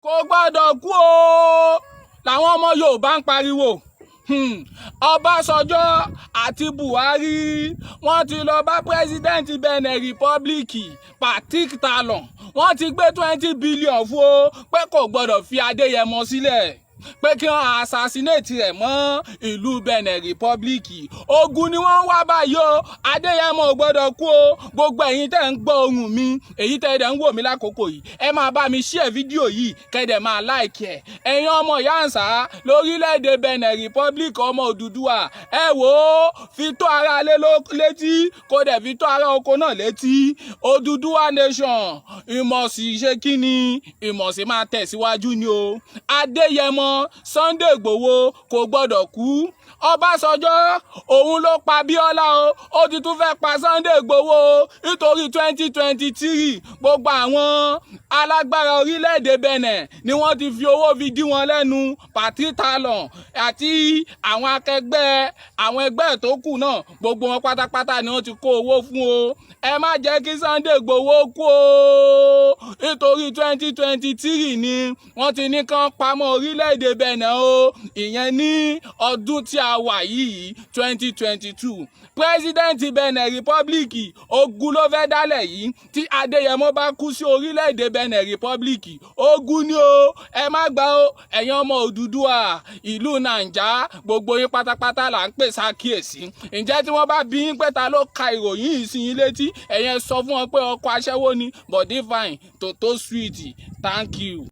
Kò gbọ́dọ̀ kú o làwọn ọmọ Yorùbá ń pariwo. Ọbásanjọ́ àti Buhari, wọ́n ti lọ bá President Benin Republic, Patrick Talon. Wọ́n ti gbé 20 billion fún o pé kò gbọ́dọ̀ fi Adéyẹmọ sílẹ̀, pé kí wọ́n assassinate rẹ̀ mọ́ ìlú Benin Republic. Ogun ni wọ́n ń wá báyìí o. Adéyẹmọ ò gbọ́dọ̀ kú o. Gbogbo ẹ̀yin tẹ́ ń gbọ́ ohùn mi, èyí tẹ́ ẹ̀ ń wò mí lákòókò yìí, ẹ máa bá mi share fídíò yìí, kẹ́ dẹ̀ máa like ẹ̀. Ẹ̀yin ọmọ yáǹsà lórílẹ̀‐èdè Benin Republic, ọmọ Odùduwà, ẹ wò ó, fi tó ara lé létí, kó dẹ̀ fi tó ara oko náà létí. Odùduwà nation ìmọ̀sí ṣe kí ni ìmọ̀sí máa tẹ̀síwájú ni o. Adéyẹmọ Sunday Ìgbòho kò gbọ́dọ̀ kú. Ọbásanjọ́, òun ló pa Bíọ́lá o, ó ti tún fẹ́ pa Sunday Ìgbòho o nítorí 2023. Gbogbo àwọn alágbára orílẹ̀-èdè Benin ni wọ́n ti fi owó fi dí wọn lẹ́nu. Patrice Talon àti àwọn akẹgbẹ́, àwọn ẹgbẹ́ tó kù náà, gbogbo wọn pátápátá ni wọ́n ti kó owó fún o. Ẹ má jẹ́ kí Sunday Ìgbòho kú o nítorí 2023 ni wọ́n ti ní kán pamọ́ orílẹ̀-èdè Benin o. Ìyẹn ní ọdún tí a wà yìí, 2022. President Benin Republic, ogun ló fẹ́ dálẹ̀ yìí. Tí Adéyẹmọ bá kú sí orílẹ̀-èdè Benin Republic, ogun ni o. Ẹ má gbà o. Ẹ̀yin ọmọ Odùduwà, ìlú Nàìjà, gbogbo yín pátápátá là ń pè sákìyèsí. Ǹjẹ́ tí wọ́n bá bí yín pé ta ló ka ìròyìn yìí sí yín létí, ẹ̀yin sọ fún wọn pé ọkọ̀ aṣẹ́wó ni. Body fine, tòótọ́ sweet. Thank you.